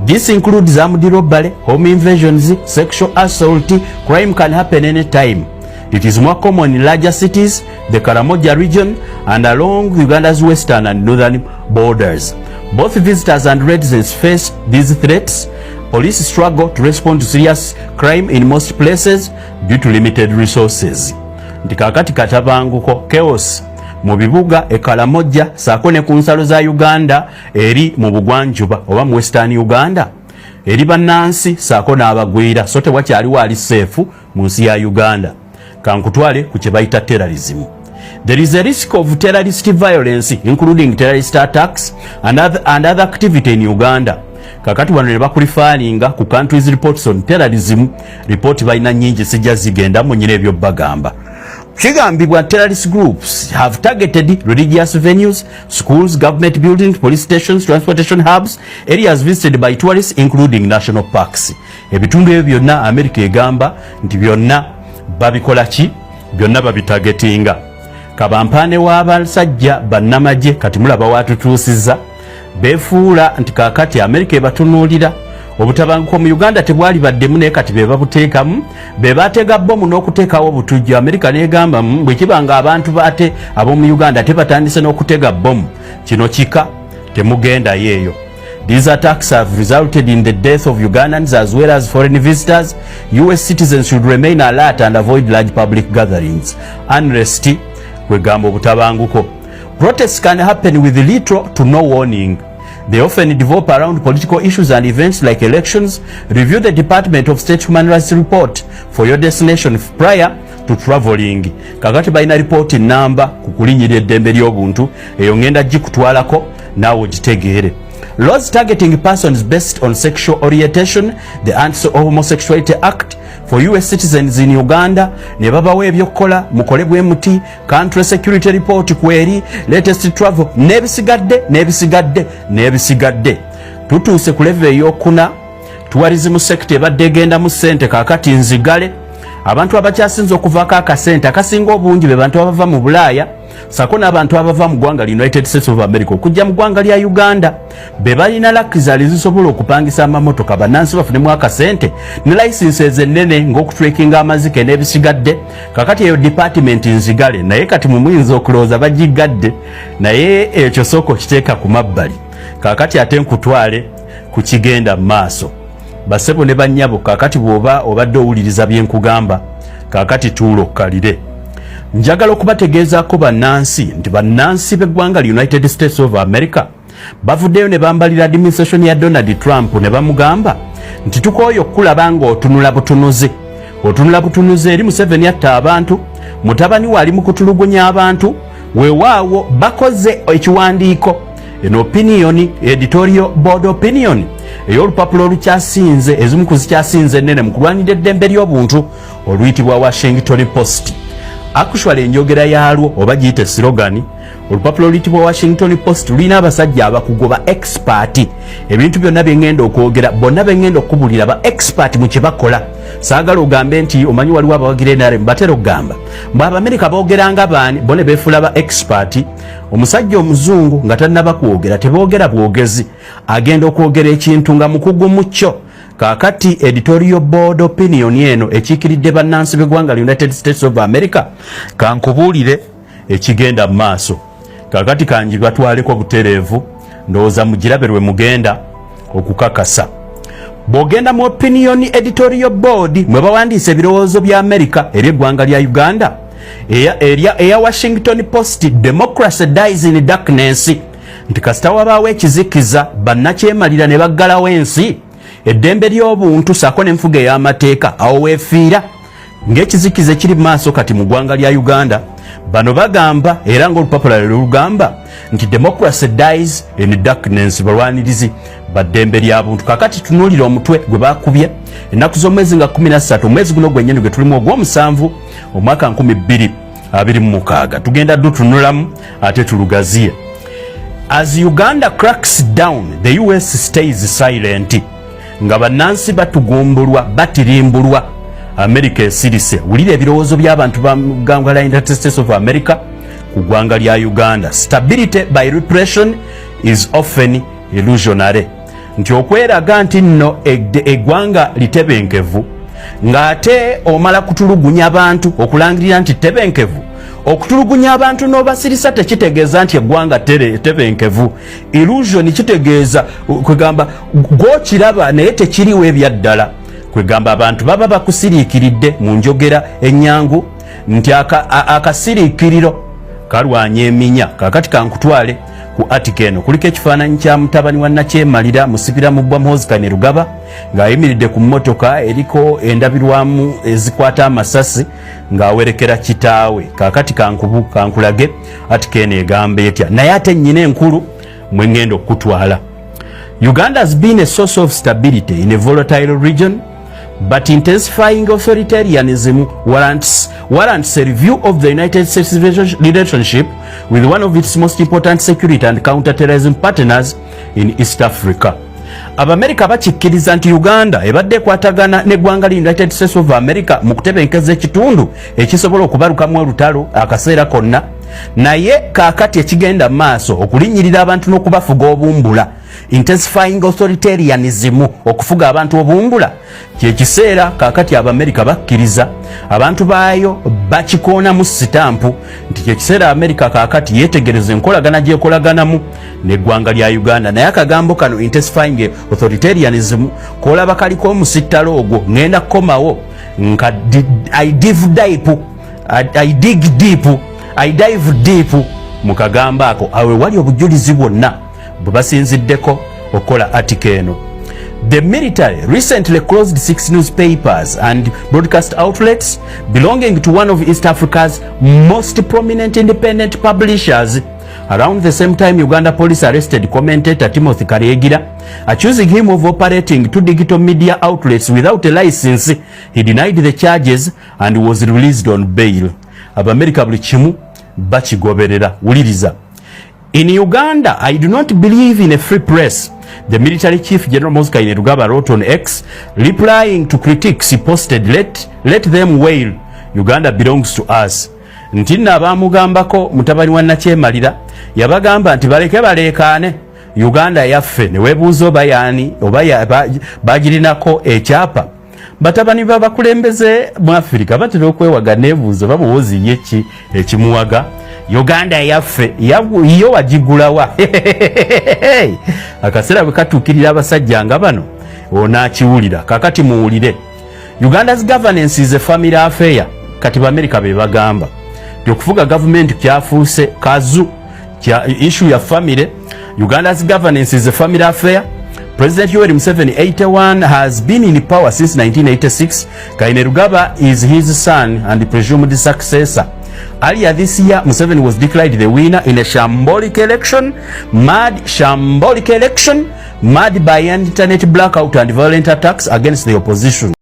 This includes armed robbery, home invasions, sexual assault. Crime can happen anytime. It is more common in larger cities, the Karamoja region, and along Uganda's western and northern borders. Both visitors and residents face these threats. Police struggle to respond to serious crime in most places due to limited resources. Nti kakati katabanguko, chaos mu bibuga e Karamoja saako ne ku nsalo za Uganda eri mu bugwanjuba oba mu western Uganda, eri bannansi saako n'abagwira, so tewakyaliwo ali safe mu nsi ya Uganda. Kankutwale ku kye bayita terrorism. There is a risk of terrorist violence, including terrorist attacks and other activity in Uganda. Kakati wano ne bakureferringa ku countries reports on terrorism. Report balina nyingi, sijja zigendamu, nyina ebyo bagamba. Kigambibwa terrorist groups have targeted religious venues, schools, government buildings, police stations, transportation hubs, areas visited by tourists, including national parks. Ebitundu ebyo byonna America egamba nti byonna babikola ki, byonna babitargetinga. Kabampaane w'abasajja bannamagye kati mulaba watutuusiza, beefuula nti kaakati Amerika ebatunuulira. Obutabanguko mu Uganda tebwali baddemu, naye kati be babuteekamu, be bateega bomu n'okuteekawo obutujju. Amerika negamba, bwe kiba nga abantu ate ab'omu Uganda ate batandise n'okutega bomu, kino kika, temugendayo eyo. These attacks have resulted in the death of Ugandans as well as foreign visitors. US citizens should remain alert and avoid large public gatherings. Unrest, kwegamba obutabanguko. Protests can happen with little to no warning. They often develop around political issues and events like elections. Review the Department of State Human Rights Report for your destination prior to traveling. Kakati balina ripooti namba ku kulinnyirira eddembe ly'obuntu, eyo ngenda gikutwalako naawe ogitegeere. Laws targeting persons based on sexual orientation, the Anti-Homosexuality Act for US citizens in Uganda, ne babawa ebyokukola, mukole bwe muti. Country security report kweri, latest travel n'ebisigadde n'ebisigadde n'ebisigadde. Tutuuse ku level eyokuna, tourism sector ebadde egendamu ssente kaakati nzigale. Abantu abakyasinze okuvaako akasente akasinga obungi be bantu abava mu Bulaaya sako n'abantu abava mu ggwanga United States of America okujja mu ggwanga lya Uganda, be balina luxury zisobola okupangisa amamotoka bannansi bafunemu akasente ne licenses ennene ng'okutrekinga amazike n'ebisigadde. Kakati eyo department nzigale, naye kati mumuyinza okulowooza bagigadde, naye ekyo sooka okiteeka ku mabbali. Kakati ate nkutwale ku kigenda mu maaso, basebo ne bannyabo. Kakati bw'oba obadde owuliriza bye nkugamba, kakati tuula okkalire. Njagala okubategeezaako bannansi nti bannansi b'eggwanga United States of America bavuddeyo ne bambalira administration ya Donald Trump ne bamugamba nti tukooye okulaba ng'otunula butunuzi. Otunula butunuzi eri Museveni atta abantu, mutabani we ali mu kutulugunya abantu. Weewaawo bakoze ekiwandiiko eno opinion, editorial board opinion ey'olupapula olukyasinze, ezimu ku zikyasinze ennene mu kulwanirira eddembe ly'obuntu oluyitibwa Washington Post. Actually enjogera yaalwo oba giyite slogan, olupapula oluyitibwa Washington Post lulina abasajja abakugu ba expert. Ebintu byonna bye ŋŋenda okwogera, bonna be ŋŋenda okukubulira ba expert mu kye bakola. Saagala ogambe nti omanyi waliwo abawagira NRM batera okugamba mbu Abamerika boogera nga baani, bo ne beefuula ba expert. Omusajja omuzungu nga tannaba kwogera teboogera bwogezi, agenda okwogera ekintu nga mukugu mu kyo. Kaakati editorial board opinion eno ekiikiridde bannansi b'eggwanga United States of America, kankubuulire ekigenda mu maaso. Kaakati kangibatwaleko butereevu, ndowooza mugirabe lwe mugenda okukakasa. Bw'ogenda mu opinion editorial board mwe bawandiisa ebirowoozo bya America eri eggwanga lya Uganda, eya Washington Post, democracy dies in darkness, nti kasita wabaawo ekizikiza bannakyemalira ne baggalawo ensi, eddembe ly'obuntu ssaako n'enfuga ey'amateeka awo weefiira. Ng'ekizikiza ekiri mu maaso kati mu ggwanga lya Uganda, bano bagamba era ng'olupapula lwe lugamba nti democracy dies in darkness, balwanirizi ba ddembe lya buntu. Kakati tunuulira omutwe gwe bakubye ennaku z'omwezi nga 13 omwezi guno gwennyini gwe tulimu ogw'omusanvu omwaka 2026. Tugenda dutunulamu ate tulugaziye. As Uganda cracks down, the US stays silent. Nga bannansi batugumbulwa, batirimbulwa, America esirise. Wulira ebirowoozo by'abantu ba ggwanga lya United States of America ku ggwanga lya Uganda. Stability by repression is often illusionary, nti okweraga nti nno eggwanga litebenkevu ng'ate omala kutulugunya abantu, okulangirira nti tebenkevu, okutulugunya abantu n'obasirisa tekitegeeza nti eggwanga tebenkevu. Illusion kitegeeza kwegamba gwokiraba naye tekiriwo ebyaddala, kwegamba abantu baba bakusiriikiridde. Mu njogera ennyangu nti akasiriikiriro kalwanya eminya. Kakati kankutwale ku article eno, kuliko ekifaananyi kya mutabani wa Nakyemalira Musibira mu bbwa Muhoozi Kainerugaba ng'ayimiridde ku mmotoka eriko endabirwamu ezikwata amasasi ng'awerekera kitaawe. Kaakati kankulage article eno egamba etya, naye ate nnyina enkulu mwe ŋŋenda okukutwala. Uganda has been a source of stability in a volatile region, but intensifying authoritarianism warrants a review of the United States relationship with one of its most important security and counter-terrorism partners in East Africa. Abamerika bakikkiriza nti Uganda ebadde ekwatagana n'eggwanga lya United States of America mu kutebenkeza ekitundu ekisobola okubalukamu olutalo akaseera konna, naye kaakati ekigenda mu maaso okulinnyirira abantu n'okubafuga obumbula, intensifying authoritarianism, okufuga abantu obumbula, kyekiseera kaakati Abamerika bakkiriza abantu baayo bakikoonamu sitampu nti kyekiseera Amerika kaakati yeetegereza enkolagana gyekolaganamu n'eggwanga lya Uganda. Naye akagambo kano intensifying authoritarianism kolaba kaliko omusittalo ogwo, ŋŋenda kukomawo nka I dig deep, I dive deep mu kagambo ako. Awe wali obujulizi bwonna bwe basinziddeko okukola article eno. The military recently closed six newspapers and broadcast outlets belonging to one of East Africa's most prominent independent publishers. Around the same time, Uganda police arrested commentator Timothy Karyegira, accusing him of operating two digital media outlets without a license. He denied the charges and was released on bail. Abamerika buli kimu bakigoberera. Wuliriza. In Uganda, I do not believe in a free press. The military chief, General Muhoozi Kainerugaba, wrote on X, replying to critics he posted, let them wail. Uganda belongs to us. Nti nno abaamugambako mutabani wa Nakyemalira yabagamba nti baleke baleekaane, Uganda yaffe. Ne weebuuza oba yaani oba bagirinako ekyapa. Batabani babakulembeze mu Afirika batera okwewaga, neebuuza oba Muhoozi ye ki ekimuwaga. Uganda yaffe, yo wagigulawa? Akaseera bwe katuukirira abasajja nga bano onaakiwulira. Kakati muwulire, Uganda's governance is a family affair. Kati Baamerika be bagamba nti okufuga gavumenti kyafuuse kazu kya issue ya family. Uganda's governance is a family affair. President Yoweri Museveni, 81, has been in power since 1986. Kainerugaba is his son and presumed successor. Earlier this year, Museveni was declared the winner in a shambolic election, mad shambolic election, marred by an internet blackout and violent attacks against the opposition.